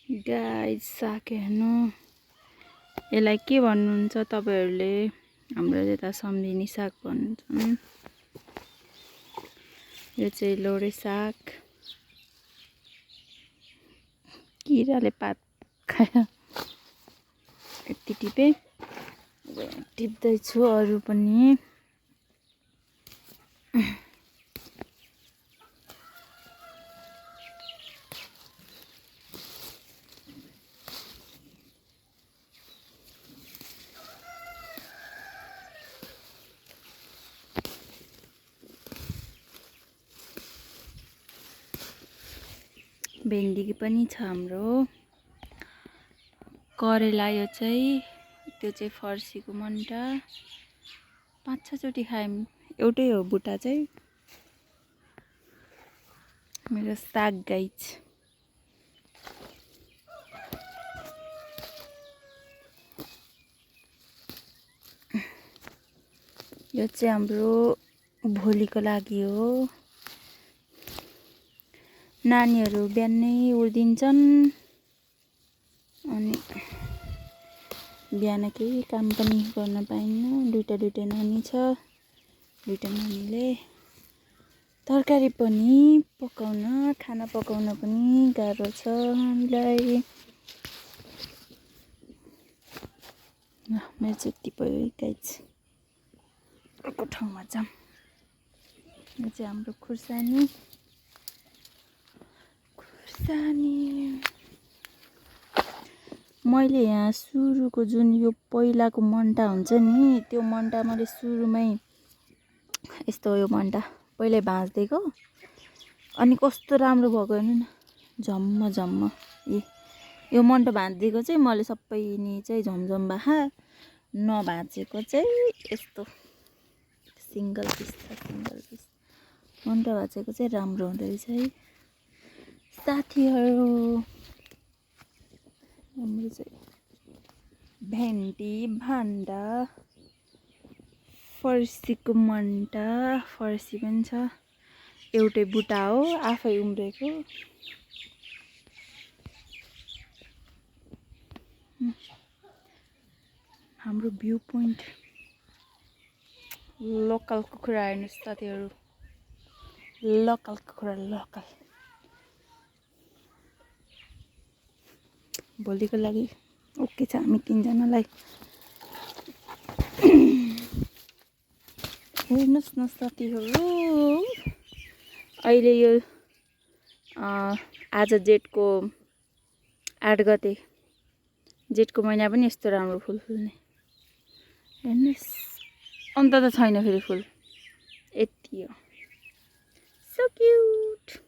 Guys साग हेर्नु, यसलाई के भन्नुहुन्छ तपाईहरुले? हाम्रो यता सम्धिनी साग भन्छन्। यो चाहिँ लोरे साग। किराले पात खायो। यति टिपे टिप्दै छु अरु पनि। भिन्डी पनि छ हाम्रो। करेला यो चाहिँ, त्यो चाहिँ फर्सीको मन्टा। 5-6 चोटि खायौं। एउटै हो बुटा चाहिँ। मेरो साग गाइस। यो चाहिँ हाम्रो भोलिको लागि हो। नानीहरु बिहानै उठ्दिन्छन् अनि बिहान केही काम पनि गर्न पाइन्न। दुईटा नानी छ। दुईटा नानीले तरकारी पनि पकाउन, खाना पकाउन पनि गाह्रो छ हामीलाई। मेरो चाहिँ यति भयो गाइस। अर्को ठाउँमा जाम। यो चाहिँ हाम्रो खुर्सानी। मैले यहाँ सुरुको जुन यो पहिलाको मन्टा हुन्छ नि, त्यो मन्टा मैले सुरुमै यस्तो यो मन्टा पहिले भाँच्दिएको अनि कस्तो राम्रो भएको हेर्नु न, झम्म यो मन्टा भाँच्दिएको चाहिँ मैले सबै नि चाहिँ झमझम बाखा, नभाँचेको चाहिँ यस्तो सिंगल पिस मन्टा भाँचेको चाहिँ राम्रो हुँदो रहेछ है साथीहरु। हाम्रो चाहिँ भेन्डी, भान्डा, फर्सीको मन्टा, फर्सी पनि छ। एउटै बुटा हो, आफै उम्रेको। हाम्रो भ्यू पोइन्ट लोकल कुखुरा हेर्नुस् साथीहरु। लोकल कुखुरा लोकल। भोलिको लागि ओके छ हामी 3 जनालाई। हेर्नुस् न साथीहरु, अहिले यो आज जेठको 8 गते, जेठको महिना पनि यस्तो राम्रो फुल फुल्ने हेर्नुस्। अन्त त छैन फेरि फुल, यति हो। So cute.